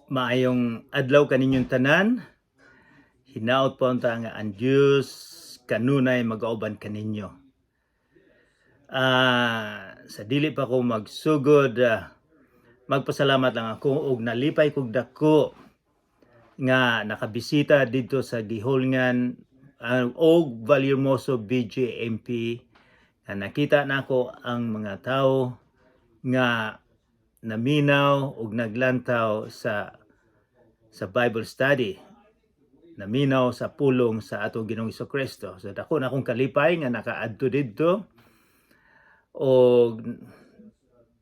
Maayong adlaw kaninyong tanan. Hinaot po unta nga ang Dios kanunay magauban kaninyo. Sa dili pa ko magsugod, magpasalamat lang ako og nalipay kog dako nga nakabisita didto sa Guihulngan og Vallehermoso BJMP, nga nakita nako ang mga tao nga naminaw og naglantaw sa Bible study, naminaw sa pulong sa atong Ginoong Kristo. So dako na akong kalipay nga nakaadto didto og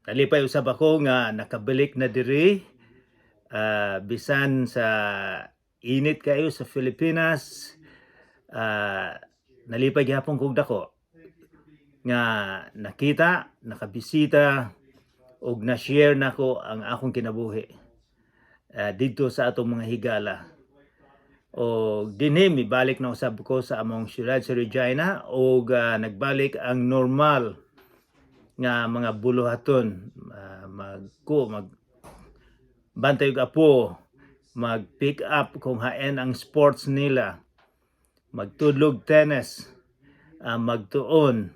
nalipay usab ako nga nakabalik na diri, bisan sa init kayo sa Pilipinas. Nalipay gihapon kog dako nga nakita, nakabisita og na-share nako ang akong kinabuhi didto sa atong mga higala. O dinhi mibalik na usab ko sa among syudad sa Regina og nagbalik ang normal nga mga buluhaton, mag bantay og apo, mag pick up kung hain ang sports nila, magtudlog tennis, magtuon,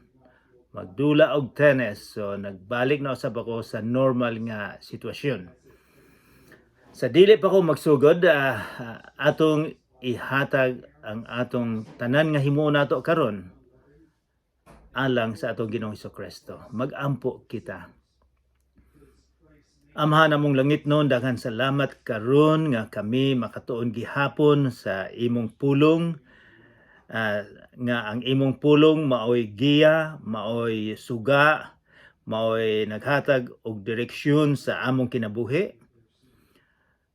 magdula og tennis. So nagbalik na usab ako sa normal nga sitwasyon. Sa dili pa ko magsugod, atong ihatag ang atong tanan nga himuon nato karon alang sa atong Ginoong Kristo. Magampo kita. Amahan namong langitnon, daghan salamat karon nga kami makatuon gihapon sa imong pulong, nga ang imong pulong maoy giya, maoy suga, maoy naghatag og direksyon sa among kinabuhi.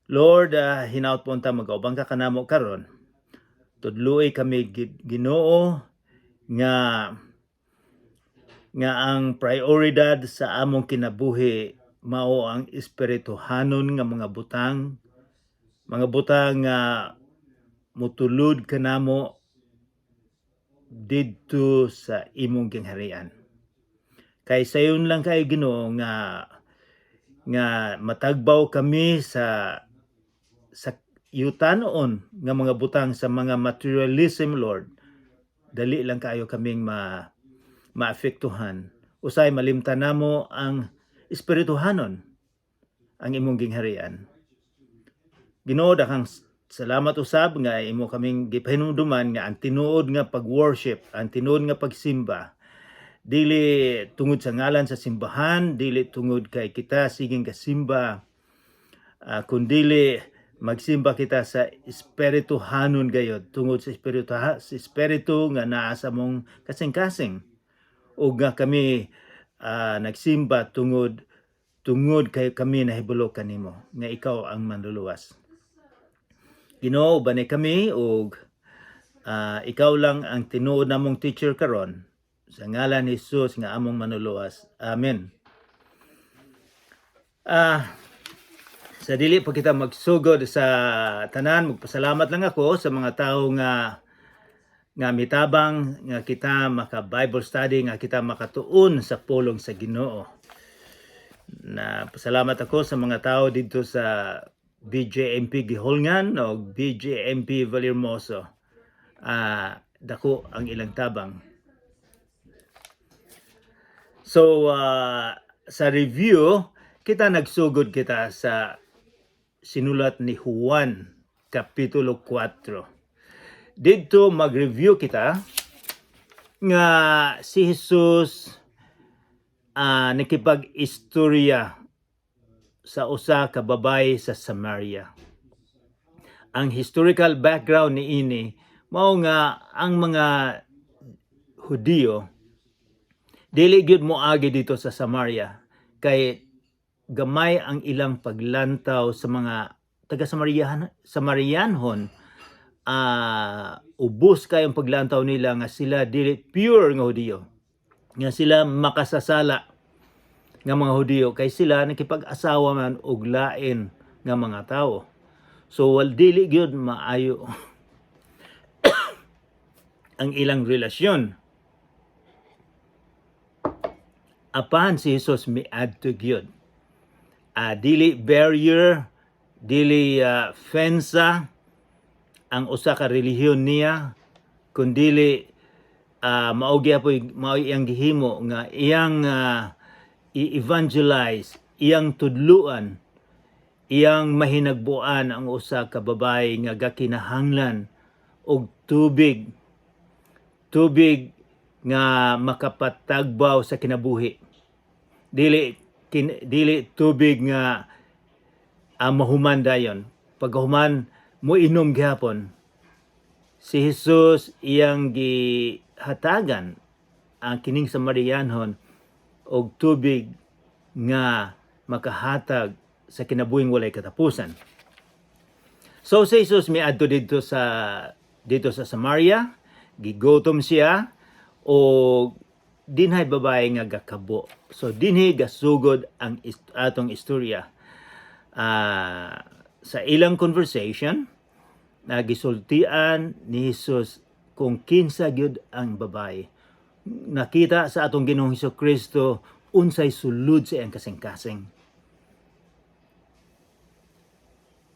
Lord, hinaot po unta mag-ubang ka kanamo karon. Tudloi kami, Ginoo, nga nga ang prioridad sa among kinabuhi mao ang espirituhanon nga mga butang nga mutulod kanamo didto sa imong gingharian. Kay sayon lang kay, Ginoo, nga nga matagbaw kami sa yutanon nga mga butang, sa mga materialism, Lord. Dali lang kaayo kaming maapektuhan. Usay malimtan namo ang espirituhanon, ang imong gingharian. Ginoo, daghang salamat usab nga imo kaming gipahinumduman nga ang tinuod nga pag-worship, ang tinuod nga pagsimba, dili tungod sa ngalan sa simbahan, dili tungod kay kita siging kasimba, kundili magsimba kita sa espirituhanon gayod, tungod sa espiritu nga naa sa among kasing-kasing ug nga kami nagsimba tungod tungod kay kami nahibalo kanimo nga ikaw ang manluluwas. Ginoo, ubani kami ug ikaw lang ang tinuod namong teacher karon, sa ngalan ni Jesus nga among manluluwas. Amen. Sa dili pa kita magsugod sa tanan, magpasalamat lang ako sa mga tao nga nga mitabang nga kita maka Bible study, nga kita makatuon sa pulong sa Ginoo. Na pasalamat ako sa mga tao didto sa BJMP Guihulngan o BJMP Vallehermoso. Dako ang ilang tabang. So sa review, kita nagsugod kita sa sinulat ni Juan Kapitulo 4. Didto mag-review kita nga si Jesus nakipag-istorya sa usa ka babae sa Samaria. Ang historical background niini mao nga ang mga Hudiyo dili gyud moagi didto sa Samaria kay gamay ang ilang paglantaw sa mga taga Samarian Samarianhon. Ubos kayong paglantaw nila nga sila dili pure nga Hudiyo, nga sila makasasala nga mga Hudiyo kay sila nakipag-asawa man og lain nga mga tawo. So wal dili gyud maayo ang ilang relasyon. Apan si Jesus miadto gyud. Dili barrier Dili fensa ang usa ka relihiyon niya, kundili mao gyapoy mao iyang gihimo nga iyang i-evangelize, iyang tudluan, iyang mahinagbuan ang usa ka babae nga gakinahanglan og tubig, tubig nga makapatagbaw sa kinabuhi, dili tubig nga mahuman dayon, pagkahuman mo inom gihapon. Si Jesus, iyang gihatagan ang kining Samarianhon og tubig nga makahatag sa kinabuhing walay katapusan. So si Jesus miadto didto sa Samaria, gigutom siya o dinhay babae nga gakabo. So dinhi gasugod ang atong istorya. Sa ilang conversation, nagisultian ni Jesus kung kinsa gyud ang babae. Nakita sa atong Ginoong Hesus Kristo unsay sulod sa iyang kasing-kasing.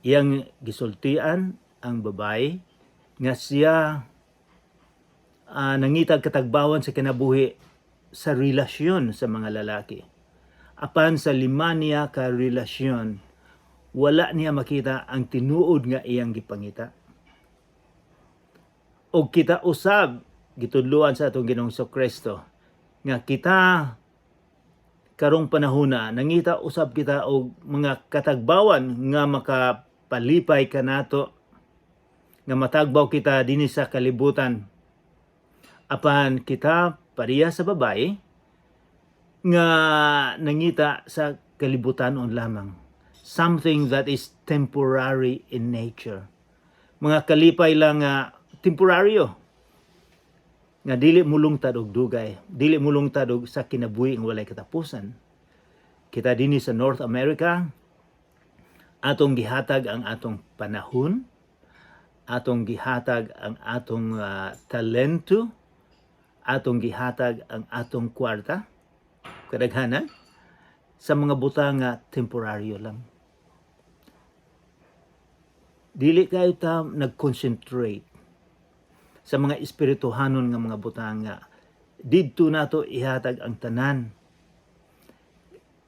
Iyang gisultian ang babae nga siya nangitag katagbawan sa kinabuhi sa relasyon sa mga lalaki. Apan sa lima niya ka relasyon, wala niya makita ang tinuod nga iyang gipangita. Og kita usab gitudloan sa atong Ginoong Kristo nga kita karong panahona nangita usab kita og mga katagbawan nga makapalipay kanato, nga matagbaw kita dinhi sa kalibutan. Apan kita pareha sa babae nga nangita sa kalibutanon lamang, something that is temporary in nature, mga kalipay lang nga temporaryo, nga dili mulungtad og dugay, dili mulungtad og sa kinabuhi nga walay katapusan. Kita dinhi sa North America, atong gihatag ang atong panahon, atong gihatag ang atong talento, atong gihatag ang atong kwarta, kadaghanan, sa mga butang nga temporaryo lang. Dili kayo ta nag-concentrate sa mga espirituhanon nga mga butang nga didto nato ihatag ang tanan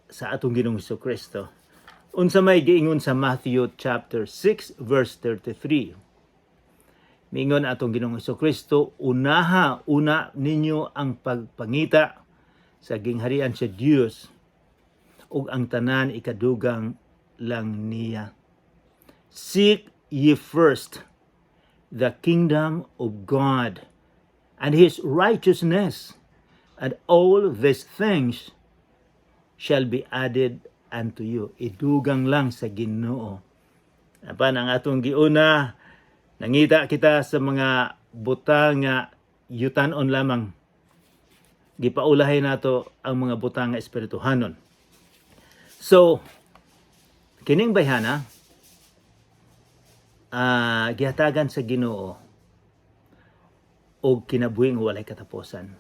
sa atong Ginoong Kristo. Unsa may giingon sa Matthew chapter 6 verse 33? Mingon atong Ginoong Kristo, "Unaha una ninyo ang pagpangita sa gingharian sa Dios ug ang tanan ikadugang lang niya." Seek ye first the kingdom of God and his righteousness, and all these things shall be added unto you. Idugang lang sa Ginoo. Apan ang atong giuna, nangita kita sa mga butang nga yutanon lamang. Gipaulahi nato ang mga butang nga espirituhanon. So, kining bayhana, gihatagan sa Ginoo og kinabuhing walay katapusan.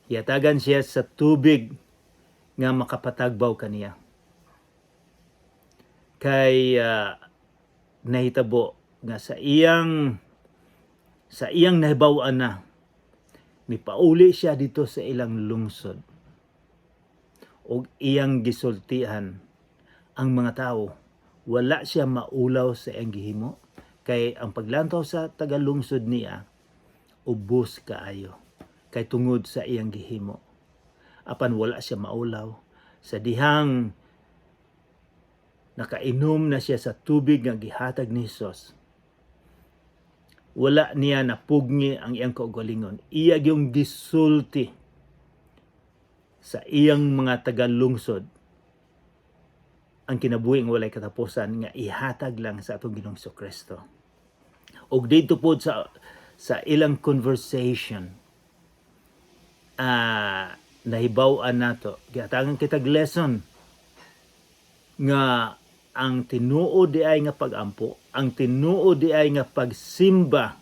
Gihatagan siya sa tubig nga makapatagbaw kaniya. Kay nahitabo nga sa iyang nahibaw-an na mipauli siya didto sa ilang lungsod og iyang gisultihan ang mga tao. Wala siya maulaw sa iyang gihimo kay ang paglantaw sa tagalungsod niya, ubos kaayo kay tungod sa iyang gihimo. Apan wala siya maulaw sa dihang nakainom na siya sa tubig nga gihatag ni Hesus. Wala niya napugni ang iyang kaugalingon. Iya yung gisulti sa iyang mga tagalungsod ang kinabuhi nga walay katapusan nga ihatag lang sa atong Ginoong Kristo. Og didto pod sa ilang conversation, nahibaw-an nato, gihatagan kitag lesson nga ang tinuod di ay nga pagampo, ang tinuod di ay nga pagsimba,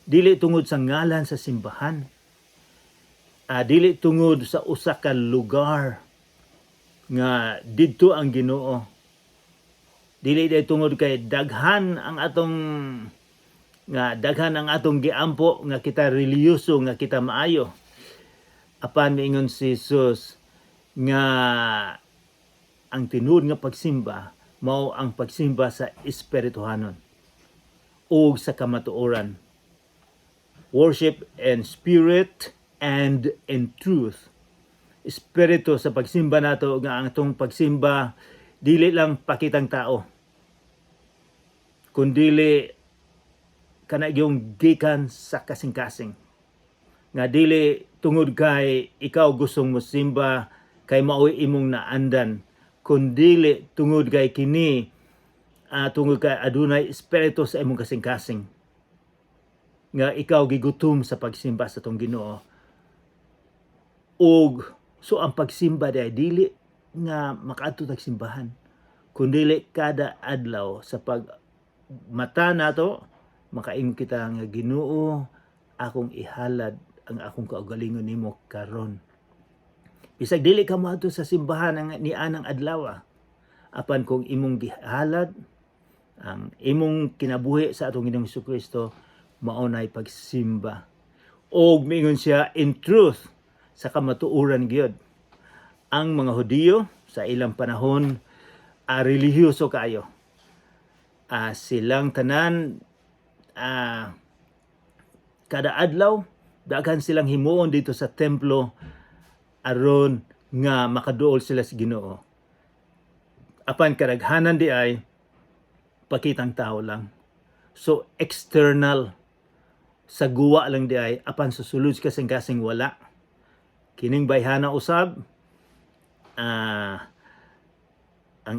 dili tungod sa ngalan sa simbahan, dili tungod sa usa ka lugar nga didto ang Ginoo. Dili day tungod kay daghan ang atong nga daghan ang atong giampo nga kita relihiyoso, nga kita maayo. Apan miingon si Jesus nga ang tinuod nga pagsimba mao ang pagsimba sa espirituhanon ug sa kamatuoran. Worship in spirit and in truth. Espiritu sa pagsimba nato, nga ang atong pagsimba dili lang pakitang tao, kundili kana yung gikan sa kasing-kasing, nga dili tungod kay ikaw gustong mosimba kay maoy imong naandan, kundili tungod kay kini tungod kay adunay espiritu sa imong kasing-kasing nga ikaw gigutom sa pagsimba sa atong Ginoo. Ug so ang pagsimba diay dili nga makaadto tag simbahan, kundili kada adlaw sa pag mata nato, makaingon kita nga, "Ginoo, akong ihalad ang akong kaugalingon nimo karon." Bisag dili ka moadto sa simbahan ang nianang adlaw, apan kung imong gihalad ang imong kinabuhi sa atong Ginoong Kristo, mao nay pagsimba. Og miingon siya, in truth, sa kamatuoran gyud. Ang mga Hudiyo sa ilang panahon, relihiyoso kaayo. Silang tanan, kada adlaw daghan silang himuon dito sa templo aron nga makaduol sila sa Ginoo. Apan kadaghanan di ay pakitang tao lang. So external, sa guwa lang di ay, apan sa sulod sa kasing-kasing wala. Kining bayhana usab, ang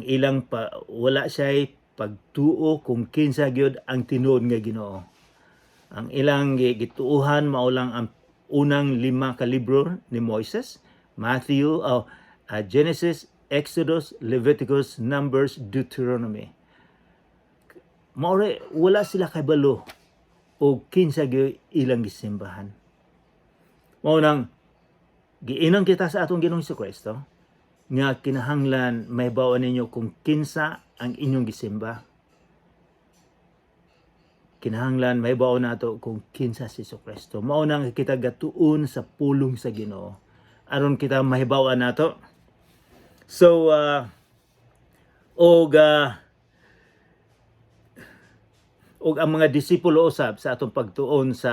ilang pa, wala siya'y pagtuo kung kinsa gyud ang tinuod nga Ginoo. Ang ilang gituuhan mao lang ang unang lima ka libro ni Moises, Matthew, oh, Genesis, Exodus, Leviticus, Numbers, Deuteronomy. Mao wala sila kabalo o kinsa gyud ilang gisimbahan. Mao nang giingon kita sa atong Ginoong Kristo nga kinahanglan mahibaw ninyo kung kinsa ang inyong gisimba. Kinahanglan mahibaw nato kung kinsa si Kristo. Mao nang kita gatuon sa pulong sa Ginoo aron kita mahibaw nato. So og ang mga disipulo usab, sa atong pagtuon sa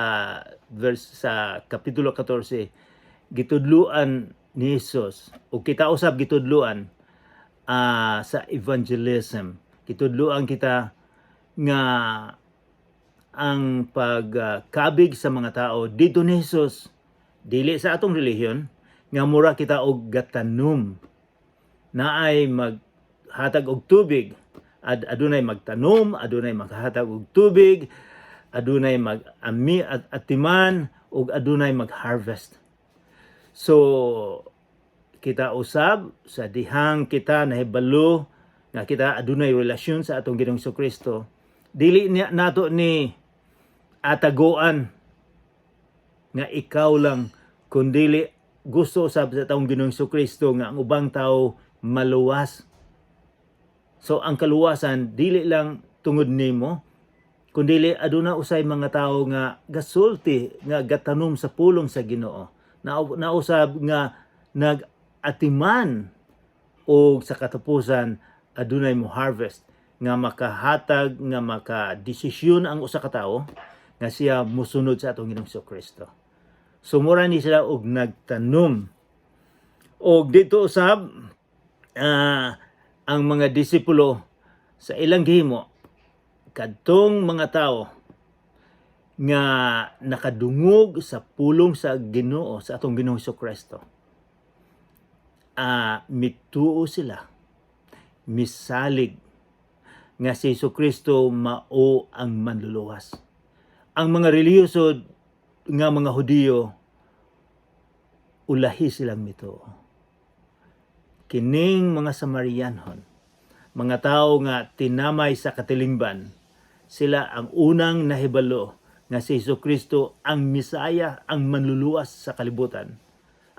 verse sa kapitulo 14, gitudluan ni Jesus ug kita usab gitudluan sa evangelism. Gitudluan kita nga ang pagkabig sa mga tao dito ni Jesus, dili sa atong relihiyon, nga mura kita og gatanom, naay maghatag og tubig, ad adunay magtanom, adunay maghatag og tubig, adunay mag-ami at atiman, ug adunay mag-harvest. So kita usab, sa dihang kita nahibalo nga kita adunay relasyon sa atong Ginoong Kristo, dili niya nato ni atagoan nga ikaw lang, kundili gusto usab sa atong Ginoong Kristo nga ang ubang tao maluwas. So ang kaluwasan dili lang tungod nimo, kundili aduna usay mga tao nga gasulti, nga gatanom sa pulong sa Ginoo. Na nausab nga nag-atiman o sa katapusan adunay mo harvest nga makahatag, nga makadesisyon ang usa ka tawo nga siya musunod sa atong Ginoong Kristo. So mura ni sila og nagtanom. Og dito usab, ang mga disipulo sa ilang gihimo, kadtong mga tao nga nakadungog sa pulong sa Ginoo, sa atong Ginoong Kristo, mituo sila, misalig nga si Kristo mao ang manluluwas. Ang mga relihiyoso nga mga Hudiyo, ulahi silang mituo. Kining mga Samarianhon, mga tao nga tinamay sa katilingban, sila ang unang nahibalo nga si Kristo ang Misaya, ang manluluwas sa kalibutan.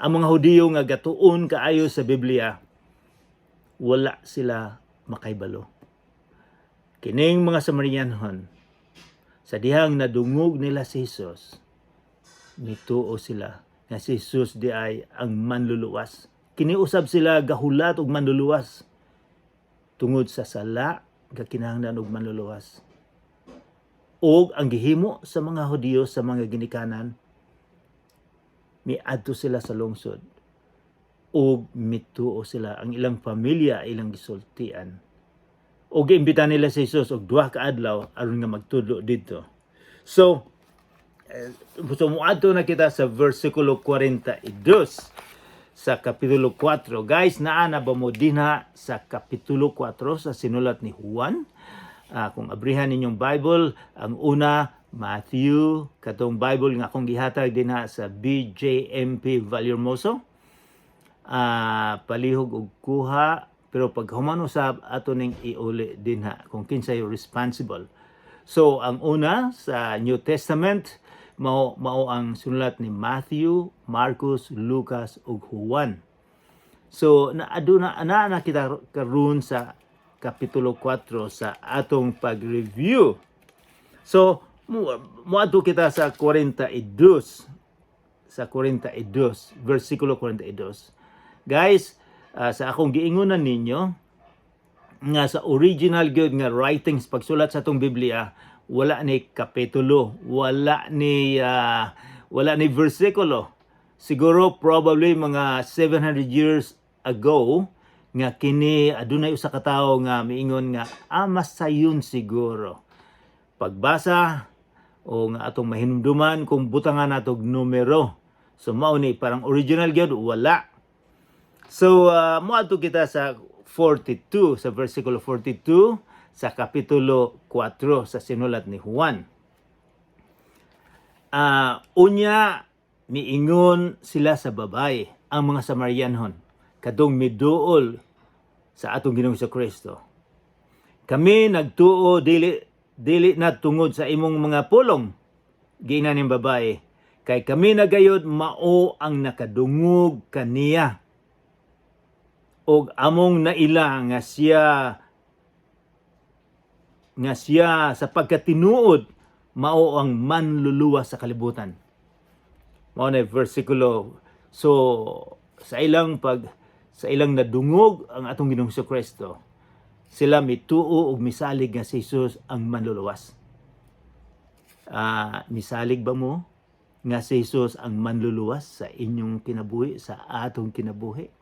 Ang mga Hudiyo nga gatuon kaayo sa Biblia, wala sila makaibalo. Kining mga Samarianhon, sa dihang nadungog nila si Jesus, mituo sila nga si Jesus diay ang manluluwas. Kini usab sila gahulat og manluluwas tungod sa sala, gakinahanglan og manluluwas. Og ang gihimo sa mga Hudiyo sa mga ginikanan, miadto sila sa lungsod ug mituo sila. Ang ilang pamilya ilang gisultian ug giimbita nila si Jesus og 2 ka adlaw aron nga magtudlo didto. So muadto na kita sa versikulo 42 sa kapitulo 4. Guys, naa na ba mo dinha sa kapitulo 4 sa sinulat ni Juan? Kung abrihan ninyong Bible, ang una, Matthew, katong Bible nga akong gihatag dinha sa BJMP Valhermoso. Palihog og kuha, pero pag human usab ato ning iuli dinha kung kinsay responsible. So ang una sa New Testament mao mao ang sinulat ni Matthew, Marcos, Lucas ug Juan. So na aduna ana na kita karon sa kapitulo 4 sa atong pag-review. So moadto kita sa 42, sa 42, versikulo 42. Guys, sa akong giingonan ninyo nga sa original gyud nga writings, pagsulat sa atong Biblia, wala ni kapitulo, wala ni versikulo. Siguro probably mga 700 years ago nga kini adunay usa ka tawo nga miingon nga mas sayon siguro pagbasa o nga atong mahinumduman kung butangan natog numero. So mao ni parang original gyud wala. So moadto kita sa 42, sa versikulo 42 sa kapitulo 4 sa sinulat ni Juan. Unya miingon sila sa babae, ang mga Samarianhon kadtong miduol sa atong Ginoong Kristo: "Kami nagtuo dili dili na tungod sa imong mga pulong," giingnan ning babae, "kay kami na gayod mao ang nakadungog kaniya og among naila nga siya sa pagkatinuod mao ang manluluwas sa kalibutan." Mao na versikulo. So sa ilang nadungog ang atong Ginoong Kristo, sila mituo ug misalig nga si Jesus ang manluluwas. Misalig ba mo nga si Jesus ang manluluwas sa inyong kinabuhi, sa atong kinabuhi?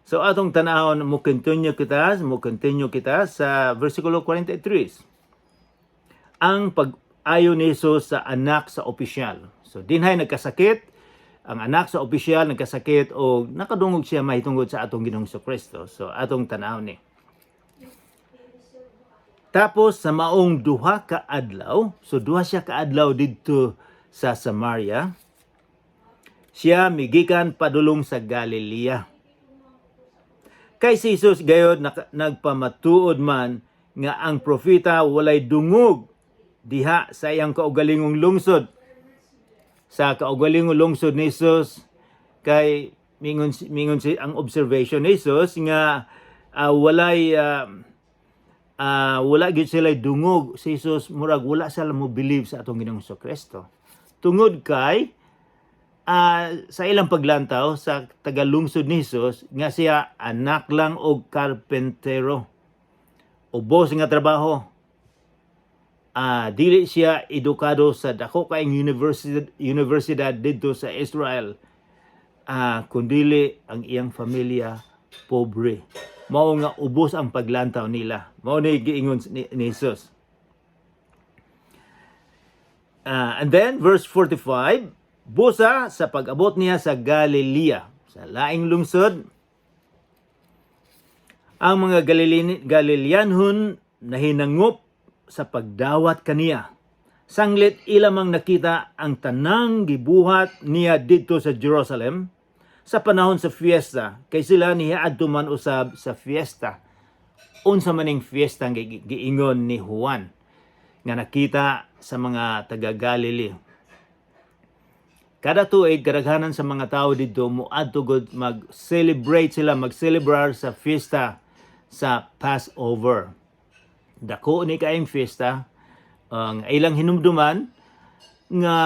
So atong tanahon, mo continue kita sa versikulo 43. Ang pag-ayo ni Jesus sa anak sa opisyal. So dinhay nagkasakit, ang anak sa opisyal nagkasakit o nakadungog siya mahitungod sa atong Ginoong Kristo. So atong tanahon ni. Tapos sa maong 2 ka adlaw, so 2 siya ka adlaw didto sa Samaria, siya migikan padulong sa Galilea. Kay si Jesus gayod nagpamatuod man nga ang propeta walay dungog diha sa iyang kaugalingong lungsod. Sa kaugalingong lungsod ni Jesus, kay mingon mingon si ang observation ni Jesus nga walay wala gyud sila dungog si Jesus, murag wala sila mo believe sa atong Ginoong Kristo. Tungod kay sa ilang paglantaw sa tagalungsod ni Jesus nga siya anak lang og karpentero. Ubos nga trabaho. Dili siya edukado sa dako kaayong universidad didto sa Israel. Kundili ang iyang pamilya pobre. Mao nga ubos ang paglantaw nila. Mao ni giingon ni Jesus. And then verse 45, busa sa pag-abot niya sa Galilea, sa laing lungsod, ang mga Galileanhon nahinangop sa pagdawat kaniya. Sanglit ila mang nakita ang tanang gibuhat niya didto sa Jerusalem sa panahon sa fiesta, kay sila niadto man usab sa fiesta. Unsa maning fiesta ang giingon ni Juan nga nakita sa mga taga Galilee? Kada tuig kadaghanan sa mga tao didto moadto gud, mag-celebrate sila, mag-celebrar sa fiesta sa Passover. Dako ni kaayong fiesta ang ilang hinumduman nga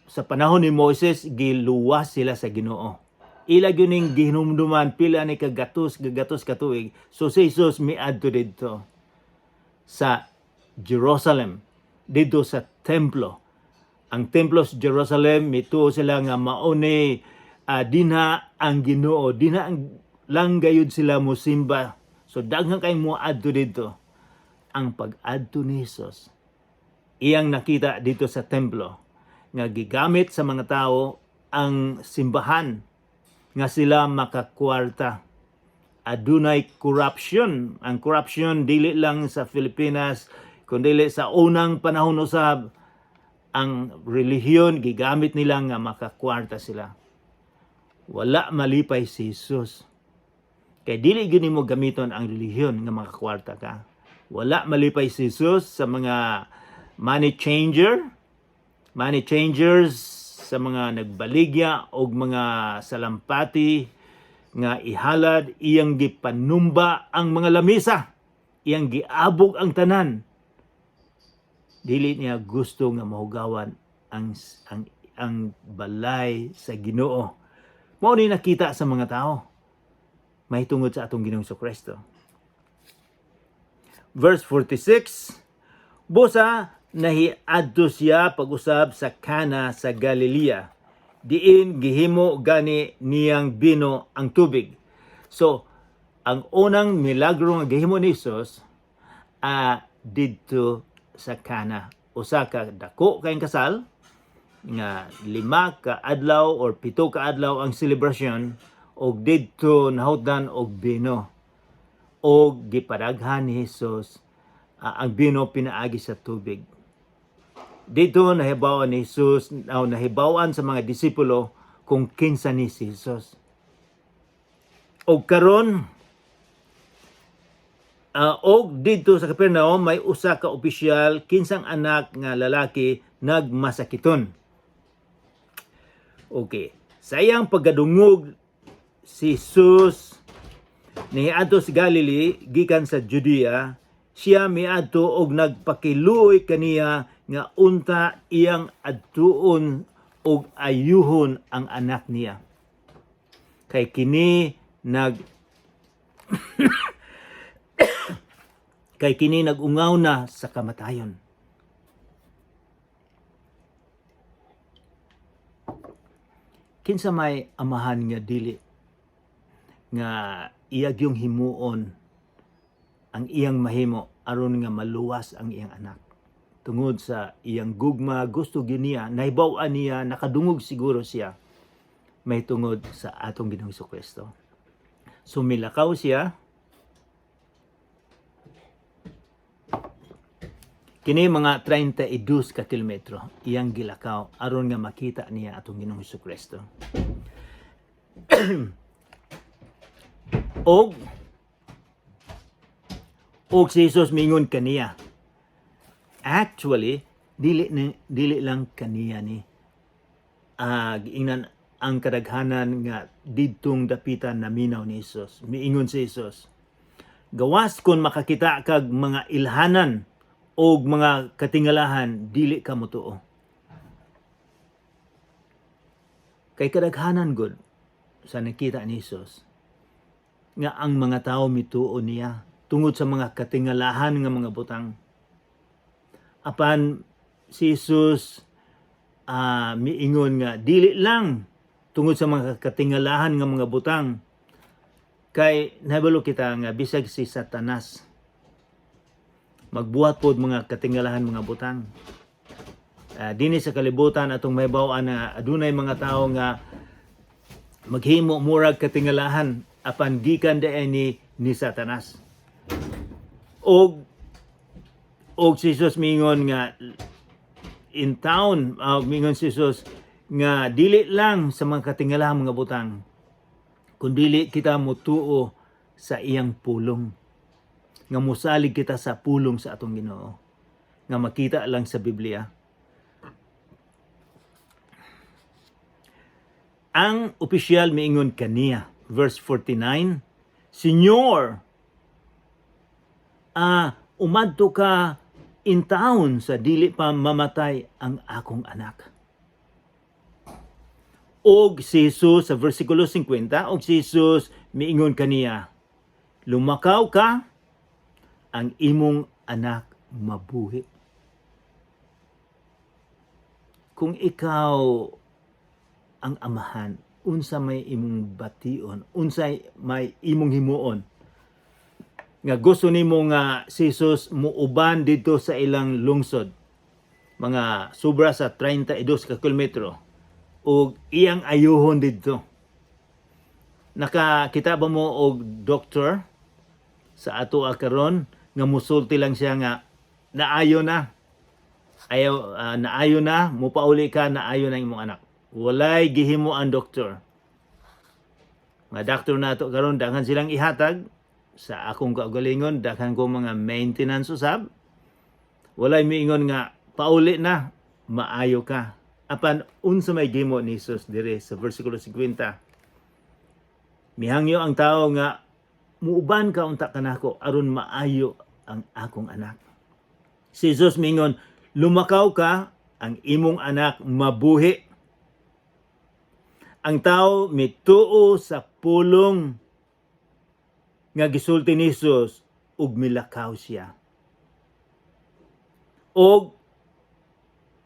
sa panahon ni Moises, giluwas sila sa Ginoo. Ila gyud ning gihinumduman pila ni kagatos gagatos ka tuig. So si Jesus miadto didto sa Jerusalem, didto sa templo. Ang templo sa Jerusalem, mituo sila nga mao ni dinha ang Ginoo, dinha ang lang gayud sila mosimba. So daghan kay mo adto didto. Ang pag-adto ni Jesus, iyang nakita dito sa templo nga gigamit sa mga tao ang simbahan nga sila makakwarta. Adunay corruption. Ang corruption dili lang sa Pilipinas kundi sa unang panahon usab. Ang relihiyon gigamit nila nga makakwarta sila. Wala malipay si Jesus kay dili gyud nimo gamiton ang relihiyon nga makakwarta ka. Wala malipay si Jesus sa mga money changers, sa mga nagbaligya og mga salampati nga ihalad. Iyang gipanumba ang mga lamisa, iyang giabog ang tanan. Dili niya gusto nga mahugawan ang balay sa Ginoo. Mao ni nakita sa mga tao mahitungod sa atong Ginoong Kristo. Verse 46. Busa nahiadto siya pag-usab sa Cana sa Galilea, diin gihimo gani niyang bino ang tubig. So, ang unang milagro nga gihimo ni Jesus didto sa Cana. Usa ka dako kayong kasal nga 5 ka adlaw or 7 ka adlaw ang selebrasyon, og didto nahutdan og bino og gipadaghan ni Jesus ang bino pinaagi sa tubig. Dito nahibawan ni Jesus o nahibawan sa mga disipulo kung kinsa ni si Jesus. Og karon og didto sa Capernaum may usa ka opisyal kinsang anak nga lalaki nagmasakiton. Okay. Sa iyang pagkadungog, si Jesus niadto sa Galilee gikan sa Judea, siya miadto og nagpakiluoy kaniya nga unta iyang adtuon og ayuhon ang anak niya. Kay kini nag-ungaw na sa kamatayon. Kinsa may amahan nga dili nga iyag yung himuon ang iyang mahimo aron nga maluwas ang iyang anak? Tungod sa iyang gugma, gusto gyud niya, nahibaw-an niya, nakadungog siguro siya may tungod sa atong Ginoong Kristo. So milakaw siya kini mga 32 ka kilometro iyang gilakaw aron nga makita niya atong Ginoong Kristo. Og si Jesus mingon kaniya. Actually, dili ni, dili lang kaniya ni giingnan ang kadaghanan nga didtong dapitan naminaw ni Jesus. Miingon si Jesus, "Gawas kon makakita kag mga ilhanan og mga katingalahan, dili ka motuo." Kay kadaghanan gud sa nakita ni Jesus nga ang mga tao mituo niya tungod sa mga katingalahan nga mga butang. Apan si Jesus miingon nga dili lang tungod sa mga katingalahan nga mga butang, kay nahibalo kita nga bisag si Satanas magbuhat pod mga katingalahan mga butang. Dinhi sa kalibutan, atong mahibaw-an na adunay mga tao nga maghimo murag katingalahan, apan gikan diay ni Satanas. Og si Jesus mingon nga in town, mingon si Jesus nga dili lang sa mga katingalahan mga butang, kundili kita mutuo sa iyang pulong, nga musalig kita sa pulong sa atong Ginoo nga makita lang sa Biblia. Ang opisyal miingon kaniya, verse 49, "Senyor, Umadto ka intawon sa dili pa mamatay ang akong anak." Og si Jesus sa versikulo 50, og si Jesus miingon kaniya, "Lumakaw ka, ang imong anak mabuhi." Kung ikaw ang amahan, unsa may imong bation, unsa may imong himuon? Nga gusto nimo nga si Jesus muuban didto sa ilang lungsod, mga sobra sa 32 ka kilometro, ug iyang ayuhon didto. Nakakita ba mo og doktor sa ato karon nga musulti lang siya nga naayo na? Ayaw, naayo na, mupauli ka, naayo na imong anak? Walay gihimo ang doktor. Mga doktor nato karon, daghan silang ihatag sa akong kaugalingon, daghan ko mga maintenance usab. Walay miingon nga pauli na, maayo ka. Apan unsa may gihimo ni Jesus dire sa versikulo 50? Mihangyo ang tao nga muuban ka unta kanako aron maayo ang akong anak. Si Jesus mingon, "Lumakaw ka, ang imong anak mabuhi." Ang tao mituo sa pulong nga gisulti ni Jesus ug milakaw siya. Og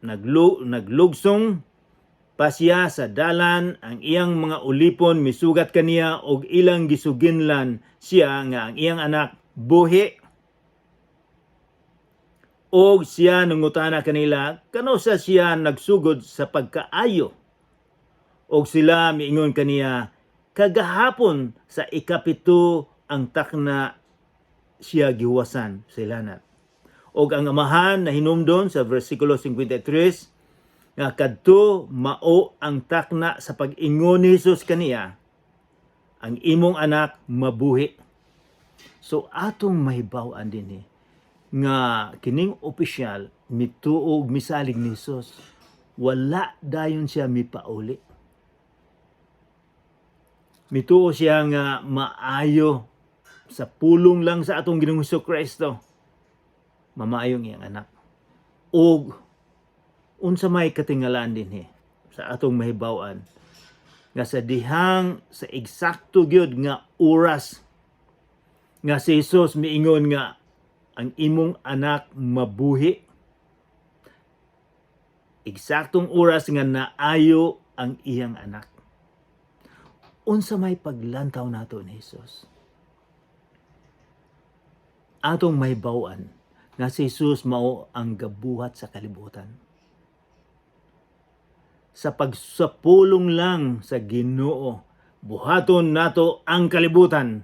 naglugsong pa siya sa dalan, ang iyang mga ulipon misugat kaniya og ilang gisuginlan siya nga ang iyang anak buhi. Og siya nangutana kanila kanus-a siya nagsugod sa pagkaayo. Og sila miingon kaniya, "Kagahapon sa 7 ang takna siya gihuwasan sa ilanat." Og ang amahan na hinumdon sa versikulo 53 nga kadto mao ang takna sa pag-ingon ni Jesus kaniya, "Ang imong anak mabuhi." So atong mahibaw-an dinhi nga kining opisyal mituo ug misalig ni Jesus. Wala dayon siya mipauli. Mituo siya nga maayo sa pulong lang sa atong Ginoong Hesus Kristo. Mamaayo ang iyang anak. Og unsa may katingalaan dinhi sa atong mahibaw-an nga sa dihang sa eksakto gyud nga oras nga si Jesus miingon nga ang imong anak mabuhi, eksaktong oras nga naayo ang iyang anak. Unsa may paglantaw nato ni Jesus? Atong mahibaw-an nga si Jesus mao ang gabuhat sa kalibutan. Sa pagsapulong lang sa Ginoo, buhaton nato ang kalibutan,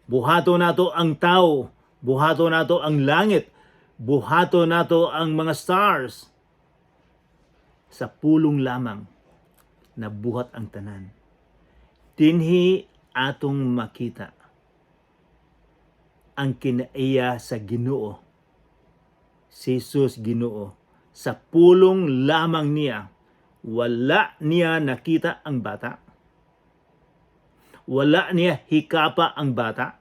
buhaton nato ang tao, buhaton nato ang langit, buhaton nato ang mga stars. Sa pulong lamang nabuhat ang tanan. Dinhi atong makita ang kinaiya sa Ginoo. Si Jesus Ginoo. Sa pulong lamang niya, wala niya nakita ang bata. Wala niya hikapa ang bata.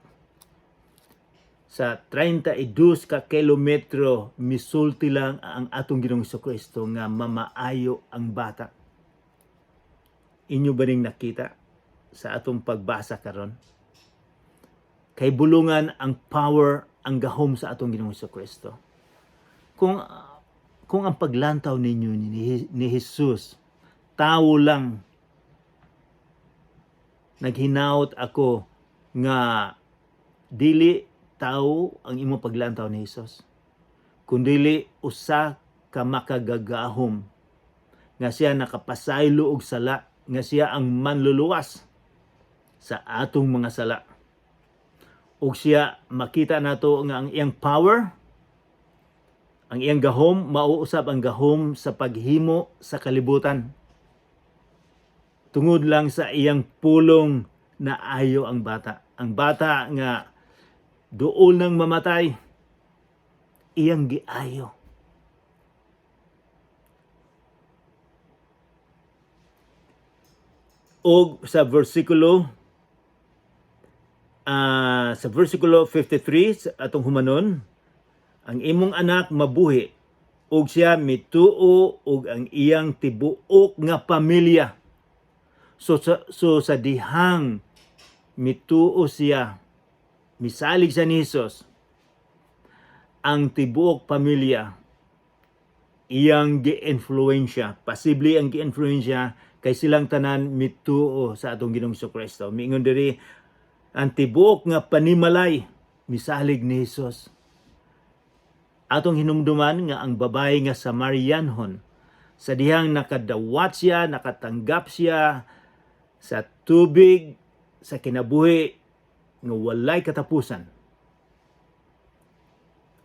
Sa 32 ka kilometro, misulti lang ang atong Ginoong Kristo nga mamaayo ang bata. Inyo ba ning nakita sa atong pagbasa karon? Kay bulungan ang power, ang gahom sa atong Ginoong Kristo. Kung ang paglantaw ninyo ni Jesus, tao lang, naghinaot ako nga dili tao ang imong paglantaw ni Jesus, kundili usa ka makagagahom nga siya nakapasaylo og sala, nga siya ang manluluwas sa atong mga sala. Ug siya makita nato nga ang iyang power, ang iyang gahom, mauusab ang gahom sa paghimo sa kalibutan. Tungod lang sa iyang pulong, na ayo ang bata. Ang bata nga duol nang mamatay, iyang giayo. Og sa versikulo 53 sa atong humanon, Ang imong anak mabuhi. Ug siya mituo ug ang iyang tibuok nga pamilya. So sa dihang mituo siya, misalig sa ni Jesus, ang tibuok pamilya iyang gi-influensya, posible ang gi-influensya kay silang tanan mituo sa atong Ginoong Kristo. Miingon diri, ang tibuok nga panimalay misalig ni Jesus. Atong hinumduman nga ang babae nga Samarianhon, sa dihang nakadawat siya, nakatanggap siya sa tubig sa kinabuhi nga walay katapusan.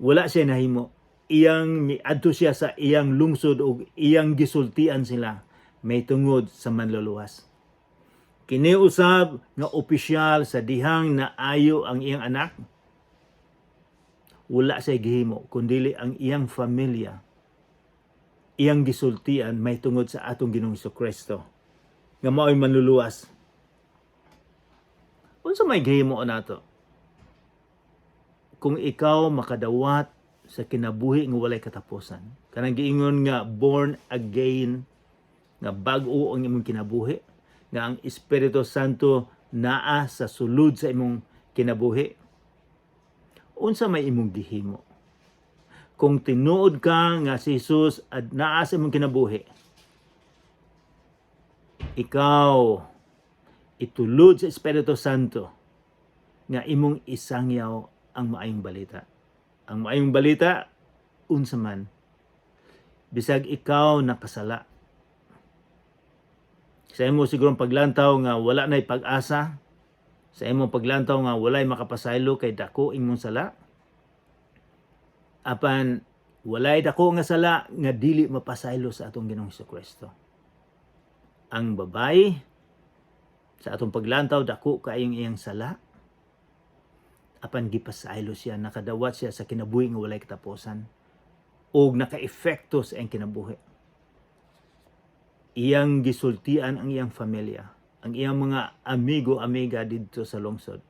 Wala siya nahimo. Iyang miadto siya sa iyang lungsod ug iyang gisultian sila may tungod sa Manluluwas. Kini usab nga opisyal, sa dihang naayo ang iyang anak, wala siya gihimo kundili ang iyang pamilya iyang gisultian may tungod sa atong Ginoong Kristo nga maoy Manluluwas. Unsa may gihimo nato kung ikaw makadawat sa kinabuhi nga walay katapusan, kanang giingon nga born again, nga bag-o ang imong kinabuhi, nga ang Espiritu Santo naa sa sulod sa imong kinabuhi? Unsa may imong gihimo kung tinuod ka nga si Jesus at naa sa imong kinabuhi? Ikaw itulod sa Espiritu Santo nga imong isangyaw ang maayong balita. Ang maayong balita unsa man? Bisag ikaw nakasala, sa imo sigurong paglantaw nga wala na'y pag-asa, sa imong paglantaw nga walay makapasaylo kay dako imong sala, apan walay dako nga sala nga dili mapasaylo sa atong Ginoong Kristo. Ang babae, sa atong paglantaw dako kaayong iyang sala, apan gipasaylo siya, nakadawat siya sa kinabuhi nga walay katapusan ug nakaepekto sa iyang kinabuhi. Iyang gisultian ang iyang pamilya, ang iyang mga amigo, amiga didto sa lungsod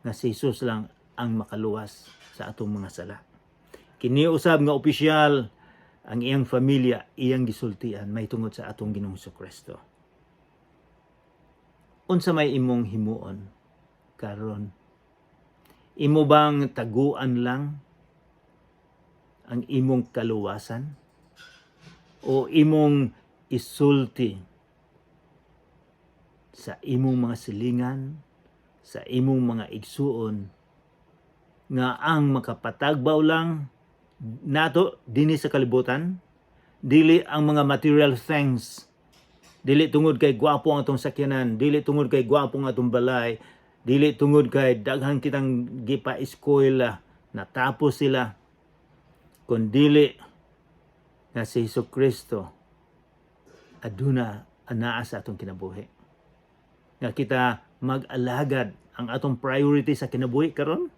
nga si Jesus lang ang makaluwas sa atong mga sala. Kini usab nga opisyal, ang iyang pamilya iyang gisultian may tungod sa atong Ginoong Kristo. Unsa may imong himuon karon? Imo bang taguan lang ang imong kaluwasan o imong isulti sa imong mga silingan, sa imong mga igsuon, nga ang makapatagbaw lang nato dinhi sa kalibutan dili ang mga material things, dili tungod kay gwapo ang atong sakyanan, dili tungod kay gwapo ang atong balay, dili tungod kay daghan kitang gipa-eskwela, natapos sila, kundili nga si Hesus Kristo aduna anaa sa atong kinabuhi, nga kita mag-alagad? Ang atong priority sa kinabuhi karon,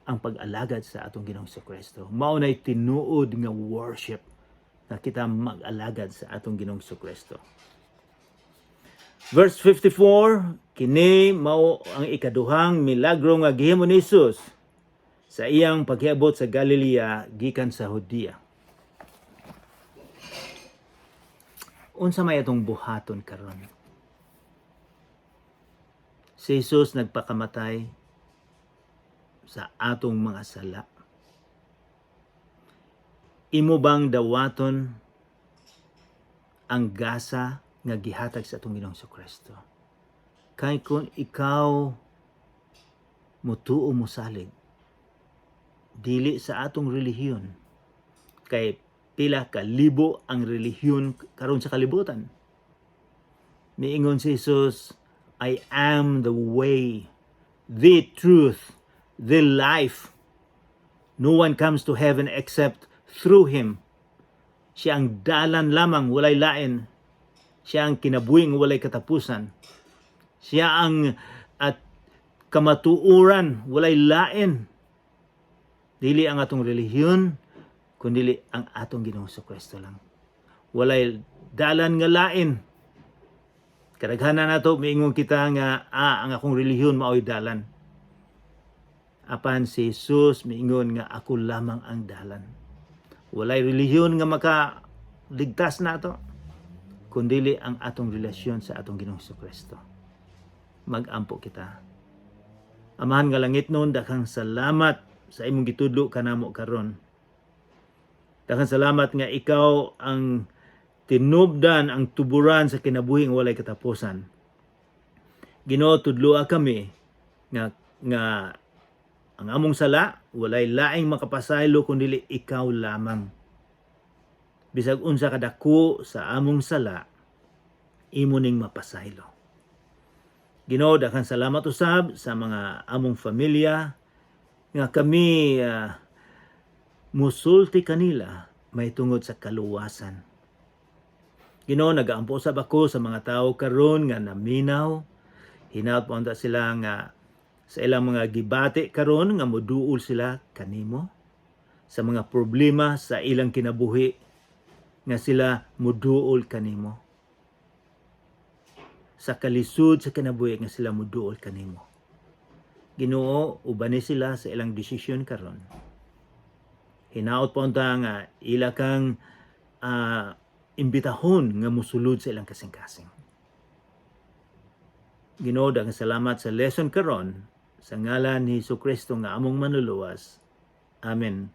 ang pag-alagad sa atong Ginoong Kristo. Mao nay tinuod nga worship, nga kita mag-alagad sa atong Ginoong Kristo. Verse 54, kini mao ang ikaduhang milagro nga gihimo ni Jesus sa iyang paghiabot sa Galilea gikan sa Judea. Unsa may atong buhaton karon? Si Jesus nagpakamatay sa atong mga sala. Imo bang dawaton ang gasa nga gihatag sa atong Ginoong Kristo? Kay kung ikaw mutuo, mosalig, dili sa atong relihiyon, kay pila ka libo ang relihiyon karon sa kalibutan. Miingon si Jesus, "I am the way, the truth, the life. No one comes to heaven except through Him." Siya ang dalan lamang, walay lain. Siya ang kinabuhing walay katapusan. Siya ang at kamatuoran, walay lain. Dili ang atong relihiyon, kundi ang atong Ginoong Kristo lang. Walay dalan nga lain. Kadaghanan nato miingon kita nga ang akong relihiyon maoy dalan. Apan si Jesus miingon nga ako lamang ang dalan. Walay relihiyon nga makaligtas nato kundili ang atong relasyon sa atong Ginoong Kristo. Mag-ampo kita. Amahan nga langitnon, daghang salamat sa imong gitudlo kanamo karon. Daghang salamat nga ikaw ang tinubdan, ang tuburan sa kinabuhi nga walay katapusan. Ginoo, tudloa kami nga ang among sala walay laing makapasaylo kundi ikaw lamang. Bisag unsa kadako sa among sala, imo ning mapasaylo. Ginoo, daghang salamat usab sa mga among familia nga kami musulti kanila may tungod sa kaluwasan. Ginoo, nagaampo usab ako sa mga tao karon nga naminaw. Hinaot po unta sila nga sa ilang mga gibati karon nga moduol sila kanimo, sa mga problema sa ilang kinabuhi nga sila moduol kanimo, sa kalisod sa kinabuhi nga sila moduol kanimo. Ginoo, ubani sila sa ilang desisyon karon. Hinaot po unta nga ila kang imbitahon nga musulod sa ilang kasing-kasing. Ginoo, daghang salamat sa lesson karon, sa ngalan ni Hesus Kristo nga among Manluluwas. Amen.